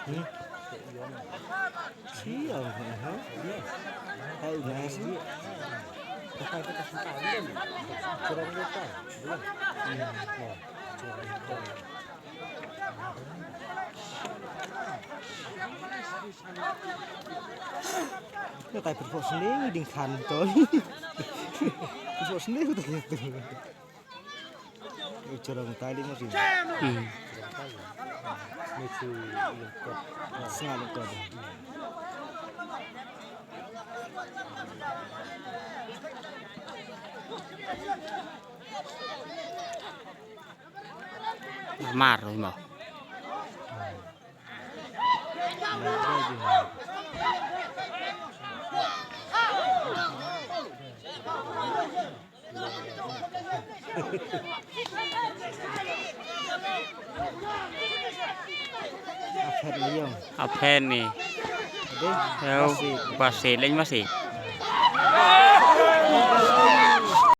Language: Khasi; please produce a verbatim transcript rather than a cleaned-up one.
Nga tai pyrpok sending ding khan tol. Pyrpok sending utai tu. Ujrong tai ding masih. Hmm. Sengal kot. Mar mo. Aphen ni. Yo, basi, leng basi.